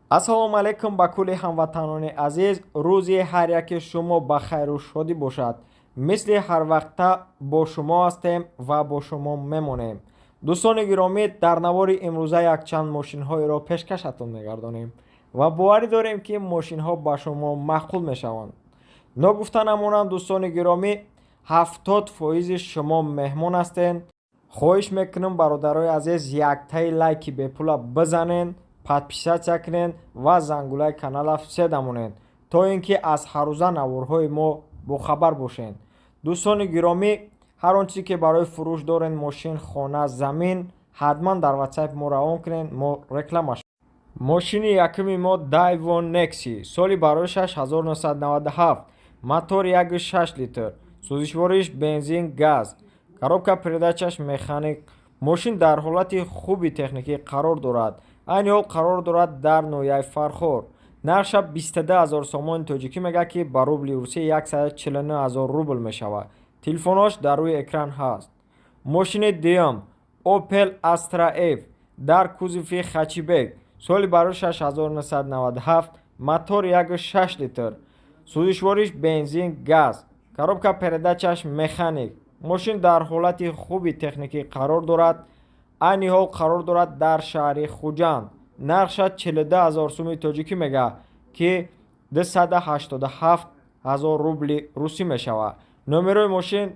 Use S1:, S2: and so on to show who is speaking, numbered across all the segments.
S1: Ассалому алайкум ба кулли ҳамватанони азиз. Рӯзи ҳар яке шумо ба хайру шодӣ бошад. Мисли ҳарвақта бо шумо ҳастем ва бо шумо мемонем. Дӯстони гиромӣ, дар навори имрӯза якчанд мошинҳоеро пешкашатон мегардонем ва боварӣ дорем, ки мошинҳо ба шумо маъқул мешаванд. Ногуфта намонанд, дӯстони гиромӣ, 70 фоизи шумо меҳмон ҳастед. Хоҳиш мекунам, бародарои азиз, яктаи лайки бепула бизанед, подписаться кунед ва зангулаи канала все дамонед, то ин ки аз ҳаррӯза наворҳои мо бохабар бошед. Дӯстони гиромӣ, ҳар он чизе ки барои фурӯш доред, мошин, хона, замин, ҳатман дар ватсапи мо равон кунед, мо рекламаш. Мошини якуми мо Дайво Некси, соли барои 1997, мотор 1,6 литр, сӯзишвориш бензин, газ, коробка передачаш механик. Мошин дар ҳолати хуби техникӣ қарор дорад. Айни ҳол қарор дорад дар ноҳияи Фархор. Нархша 22 ҳазор сомони тоҷикӣ мегӯяд, ки ба рубли русӣ 149 ҳазор рубл мешавад. Телефонҳош дар рӯи экран ҳаст. Мошини дуюм Опел Астра Ф дар кузови хэтчбек, соли барои 1997, мотор 1,6 литр, сӯзишвориш бензин, газ, коробка передачаш механик. Мошин дар ҳолати хуби техникӣ қарор дорад. Айни ҳол қарор дорад дар шаҳри Хуҷанд. Нархша 42 ҳазор суми тоҷикӣ мегӯяд, ки 287 ҳазор рубли русӣ мешавад. Номерои мошин,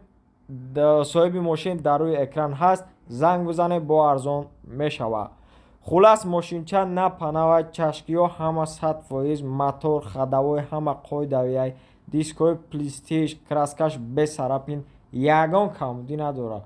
S1: соҳиби мошин дар рӯи экран ҳаст, занг бизанед, бо арзон мешавад. Хулас, мошинча на панава, чашкиҳо ҳама 100%, мотор, ходовой ҳама қоидавияй, дискҳои плистиш, краскаш без царапин, ягон камбудӣ надорад.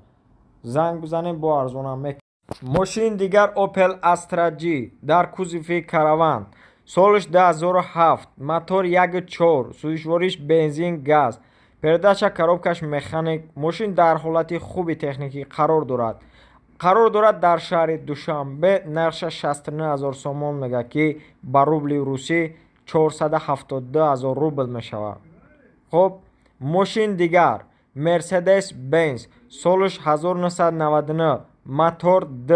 S1: Занг бизанед, бо арзонам мекунад. Мошини дигар Opel Astra G дар кузови караван, солаш 2007, мотор 1,4, сӯзишвориш бензин, газ, передача коробкаш механик. Мошин дар ҳолати хуби техникӣ қарор дорад. Қарор дорад дар шаҳри Душанбе. Нархша 69 ҳазор сомон мегӯяд, ки ба рубли русӣ 472 ҳазор рубл мешавад. Хуб, мошин дигар Мерседес Бенз, солаш 1999, мотор д,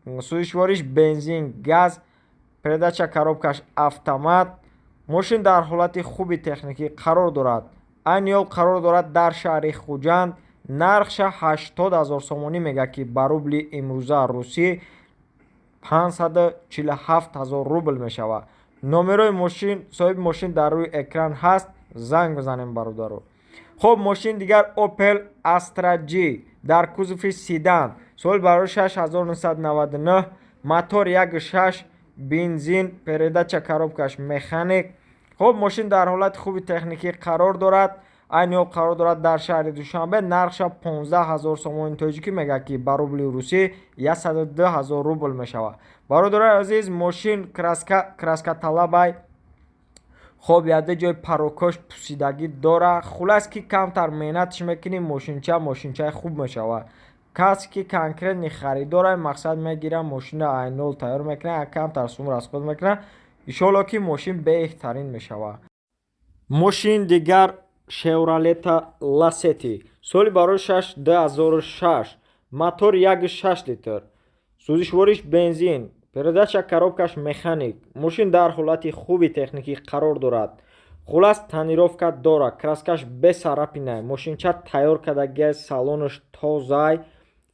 S1: сӯзишвориш бензин, газ, передача коробкаш автомат. Мошин дар ҳолати хуби техникӣ қарор дорад. Айни ҳол қарор дорад дар шаҳри Хуҷанд. Нархша 80 ҳазор сомонӣ мегӯяд, ки ба рубли имрӯза русӣ 547 ҳазор рубл мешавад. Номерои мошин, соҳиби мошин дар рӯи экран ҳаст, занг бизанем, бародаро. Хуб, мошин дигар Opel Astra G дар кузови седан, соли барои 1999, мотор 1,6, бензин, передача коробкаш механик. Хуб, мошин дар ҳолати хуби техникӣ қарор дорад. Айни ҳол қарор дорад дар шаҳри Душанбе. Нархша 15 ҳазор сомони тоҷикӣ мегӯяд, ки ба рубли русӣ 102 ҳазор рубл мешавад. Бародарои азиз, мошин краска, краскаталабай. Хоб, яде ҷои парокош пусидагӣ дора. Хулас, ки камтар меҳнатш мекунӣ, мошинча мошинчаи хуб мешавад. Касе ки конкретный харидора, мақсад мегира, мошина айнол тайёр мекунад, камтар сум расход мекунад, иншоалло, ки мошин беҳтарин мешавад. Мошин дигар Шевролета Ласети, соли барои 2006, мотор 1,6 литр, сӯзишвориш бензин, передача коробкаш механик. Мошин дар ҳолати хуби техникӣ қарор дорад. Хулас, тонировка дорад, краскаш без царапина, мошинча тайёр кардагиай, салонаш тозай,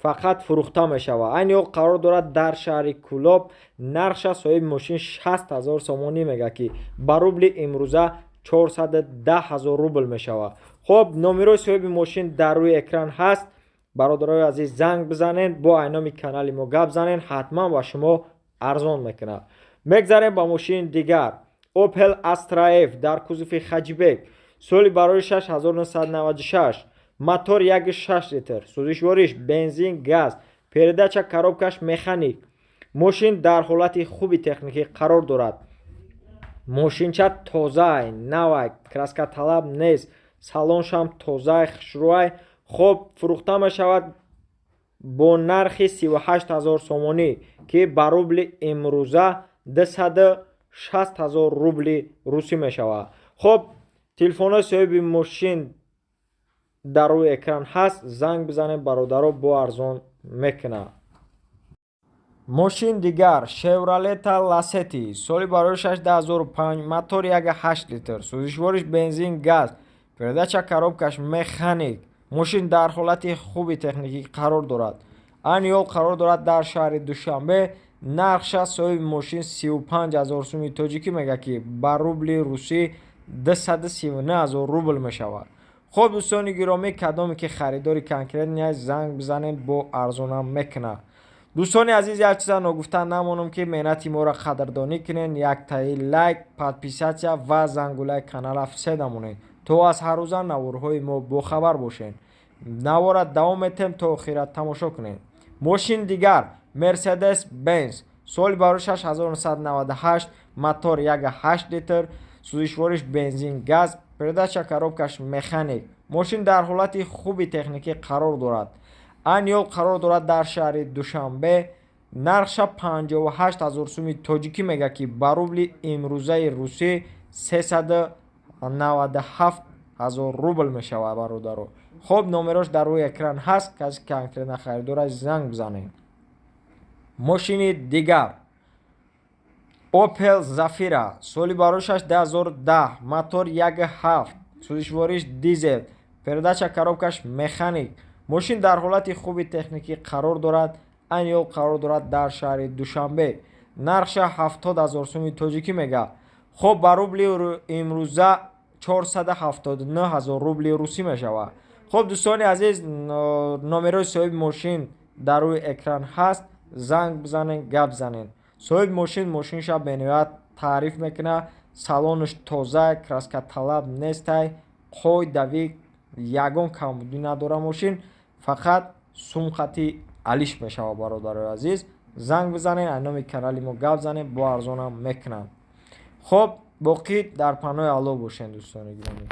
S1: фақат фурӯхта мешавад. Айни ҳол қарор дорад дар шаҳри Кӯлоб. Нархша соҳиби мошин 60 ҳазор сомонӣ мегӯяд, ки ба рубли имрӯза 410 ҳазор рубл мешавад. Хуб, номерои соҳиби мошин дар рӯи экран ҳаст. Бародарои азиз, занг бизанед, бо айноми канали мо гап занед, ҳатман ба шумо арзон мекунад. Мегзарем ба мошини дигар Opel Astra F дар кузови хэтчбек, соли барои 1996, мотор 1,6 литр, сӯзишвориш бензин, газ, передача коробкаш механик. Мошин дар ҳолати хуби техникӣ қарор дорад. Мошинча тозаай, навай, краскаталаб нест, салоншам тозаай, хушрӯай. Хуб, фурӯхта мешавад бо нархи 38 ҳазор сомонӣ, ки ба рубли имрӯза 260 ҳазор рубли русӣ мешавад. Хуб, телефонҳои соҳиби мошин дар рӯи экран ҳаст, занг бизанед, бародаро, бо арзон мекунад. Мошин дигар Шевролета Ласети, соли барои 2005, мотор 1,8 литр, сӯзишвориш бензин, газ, передача коробкаш механик. Мошин дар ҳолати хуби техникӣ қарор дорад. Айни ҳол қарор дорад дар шаҳри Душанбе. Нархша соҳиби мошин 35 ҳазор суми тоҷикӣ мега, ки ба рубли русӣ 239 ҳазор рубл мешавад. Хуб, дӯстони гиромӣ, кадоме ки харидори конкретный, занг бизанед, бо арзонам мекунад. Дӯстони азиз, як чиза ногуфта намонам, ки меҳнати моро қадрдонӣ кунед, яктаи лайк, подписаться ва зангулаи канала фишурда монед, то аз ҳаррӯза наворҳои мо бохабар бошед. Навора давом метем, то охира тамошо кунед. Мошин дигар Мерседес Бенз, соли барои 1998, мотор 1,8 литр, сӯзишвориш бензин, газ, передача коробкаш механик. Мошин дар ҳолати хуби техникӣ қарор дорад. Айни ҳол қарор дорад дар шаҳри Душанбе. Нархша 58 ҳазор суми тоҷикӣ мега, ки ба рубли имрӯзаи русӣ 397 ҳазор рубл мешавад, бародаро. Хуб, номерош дар рӯи экран ҳаст, касе конкретно харидораш, занг бизанед. Мошини дигар Опел Зафира, соли барошаш 2010, мотор 1,7, сӯзишвориш дизел, передача коробкаш механик. Мошин дар ҳолати хуби техникӣ қарор дорад. Айни ҳол қарор дорад дар шаҳри Душанбе. Нархша 70 ҳазор суми тоҷикӣ мега. Хуб, ба рубли имрӯза 479 ҳазор рубли русӣ мешавад. Хуб, дӯстони азиз, номерои соҳиби мошин дар рӯи экран ҳаст, занг бизанед, гап занед. Соҳиби мошин мошинша бениҳоят таъриф мекунад: салонаш тоза, краскаталаб нестай, қойдавӣ, ягон камбудӣ надора мошин, фақат сумқати алиш мешавад. Бародарои азиз, занг бизанед, аз номи канали мо гап занед, бо арзонам мекунанд. Хуб, боқӣ дар паноҳи Аллоҳ бошед, дӯстони гиромӣ.